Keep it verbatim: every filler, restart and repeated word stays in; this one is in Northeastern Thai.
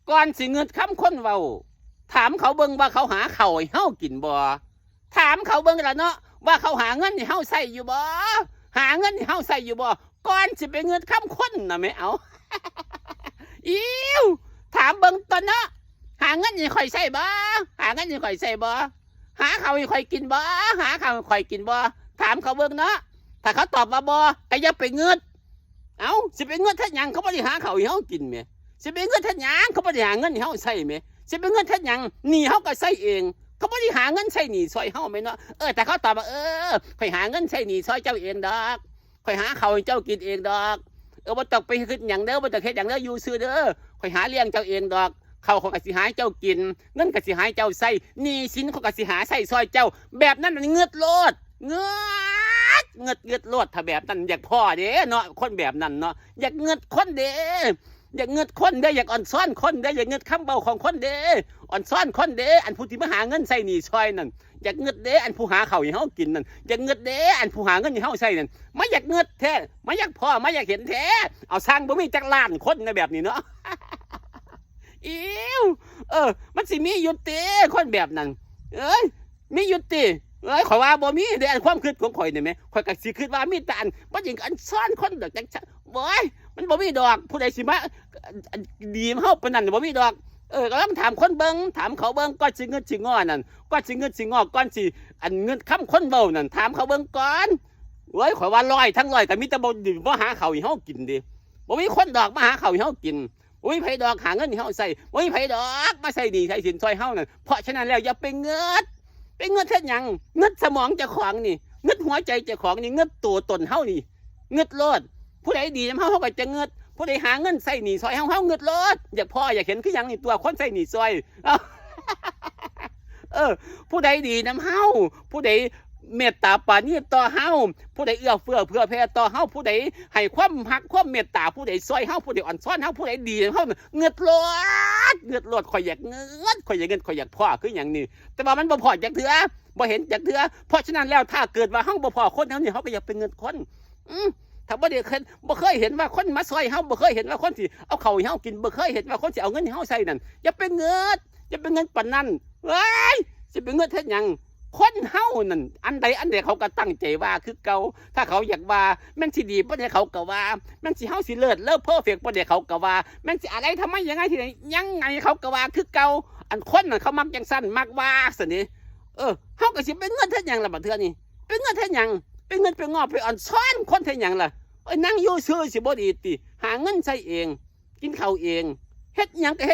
ก่อนสิงึดคำคนเว้า ถามเขาเบิ่งว่าเขาหาข้าวให้เฮากินบ่ ถามเขาเบิ่งล่ะเนาะ ว่าเขาหาเงินให้เฮาใช้อยู่บ่ หาเงินให้เฮาใช้อยู่บ่ ก่อนสิไปงึดคำคนน่ะแหม เอา อิ้ว ถามเบิ่งตั๊วเนาะ หาเงินให้ข้อยใช้บ่ หาเงินให้ข้อยใช้บ่ หาข้าวให้ข้อยกินบ่ หาข้าวให้ข้อยกินบ่ ถามเขาเบิ่งเนาะ ถ้าเขาตอบว่าบ่ ก็อย่าไปงึด เอ้า สิไปงึดเฮ็ดหยัง เขาบ่ได้หาข้าวให้เฮากินแหม สิไปงึดเฮ็ดหยัง เขาบ่ได้หาเงินให้เฮาใช้แหม สิไปงึดเฮ็ดหยัง หนี้เฮาก็ใช้เอง เขาบ่ได้หาเงินใช้หนี้ซ่อยเฮาแหมเนาะ เออ ถ้าเขาตอบว่า เออ ข้อยหาเงินใช้หนี้ซ่อยเจ้าเองดอก ข้อยหาข้าวให้เจ้ากินเองดอก เออ บ่ต้องไปเฮ็ดหยังเด้อ บ่ต้องเฮ็ดหยังเด้อ อยู่ซื่อเด้อ ข้อยหาเลี้ยงเจ้าเองดอก ข้าวข้อยก็สิหาให้เจ้ากิน เงินก็สิหาให้เจ้าใช้ หนี้สินข้อยก็สิหาใช้ซ่อยเจ้า แบบนั้นมันงึดโลด งึด งึด งึดโลด ถ้าแบบนั้นอยากพ้อเด้เนาะ คนแบบนั้นเนาะ อยากงึดคนเด้ อยากงึดคนเด้ อยากอ่อนซ้อนคนเด้ อยากงึดคำเว้าของคนเด้ อ่อนซ้อนคนเด้ อันผู้ที่มาหาเงินใช้หนี้ซ่อยนั่น อยากงึดเด้ อันผู้หาข้าวให้เฮากินนั่น อยากงึดเด้ อันผู้หาเงินให้เฮาใช้นั่น มาอยากงึดแท้ มาอยากพ้อ มาอยากเห็นแท้ เอา ซ่างบ่มีจักล้านคนนะแบบนี้เนาะ อิ้ว เออ มันสิมีอยู่ติ คนแบบนั้น เอ้ย มีอยู่ติ เอ้ย ข้อยว่าบ่มีเด้ อันความคิดของข้อยนี่แหม ข้อยก็สิคิดว่ามีแต่อัน บ่จริง อันซ่อนคนดอกจักชะ โอ๊ย มันบ่มีดอก ผู้ใดสิมา อัน อันดีเฮาปานนั้นบ่มีดอก เออ ก็ลองถามคนเบิ่ง ถามเขาเบิ่ง ก่อนสิงึดสิงอนั่น ก่อนสิงึดสิงอ ก่อนสิ อันงึดคำคนเว้านั่น ถามเขาเบิ่งก่อน โอ๊ย ข้อยว่าร้อยทั้งร้อยก็มีแต่บ่ดี บ่หาข้าวให้เฮากินเด้ บ่มีคนดอกมาหาข้าวให้เฮากิน บ่มีไผดอกหาเงินให้เฮาใช้ บ่มีไผดอกมาใช้หนี้ใช้สินซ่อยเฮานั่น เพราะฉะนั้นแล้วอย่าไปงึด ไปงึดเฮ็ดหยัง งึดสมองเจ้าของนี่ งึดหัวใจเจ้าของนี่ งึดตัวตนเฮานี่ งึดโลด ผู้ใดดีนำเฮา เฮาก็จะงึด ผู้ใดหาเงินใช้หนี้ซ่อยเฮา เฮางึดโลด อยากพ้ออยากเห็นคือหยังนี่ตั๊ว คนใช้หนี้ซ่อย เออ ผู้ใดดีนำเฮา ผู้ใดเมตตาปราณีต่อเฮา ผู้ใดเอื้อเฟื้อเผื่อแผ่ต่อเฮา ผู้ใดให้ความฮักความเมตตา ผู้ใดซ่อยเฮา ผู้ใดอ่อนซ้อนเฮา ผู้ใดดีนำเฮา งึดโลด งึดโลด ข้อยอยากงึด ข้อยอยากงึด ข้อยอยากพ้อคือหยังนี่ แต่ว่ามันบ่พ้อจักเทื่อ บ่เห็นจักเทื่อ เพราะฉะนั้นแล้วถ้าเกิดว่าเฮาบ่พ้อคนแนวนี้ เฮาก็อย่าไปงึดคน อืม ถ้าบ่ได้เคย บ่เคยเห็นว่าคนมาซ่อยเฮา บ่เคยเห็นว่าคนสิเอาข้าวให้เฮากิน บ่เคยเห็นว่าคนสิเอาเงินให้เฮาใช้นั่น อย่าไปงึด อย่าไปงึดปานนั้น เอ้ย สิไปงึดเฮ็ดหยัง คนเฮานั่น อันใดอันใดเขาก็ตั้งใจว่าคือเก่า ถ้าเขาอยากว่า แม่นสิดีปานใดเขาก็ว่า แม่นสิเฮาสิเลิศเลอเพอร์เฟกต์ปานใดเขาก็ว่า แม่นสิอะไรทำไมยังไงที่ไหนยังไงเขาก็ว่าคือเก่า อันคนน่ะเขามักจั่งซั้น มักว่าซั่นนี่ เออ เฮาก็สิไปงึดเฮ็ดหยังล่ะบัดเทื่อนี้ ไปงึดเฮ็ดหยัง ไปงึดไปงอไปอ่อนซ้อนคนเฮ็ดหยังล่ะ เอ้ย นั่งอยู่ซื่อสิบ่ดีติ หาเงินใช้เอง กินข้าวเอง เฮ็ดหยังก็เฮ็ด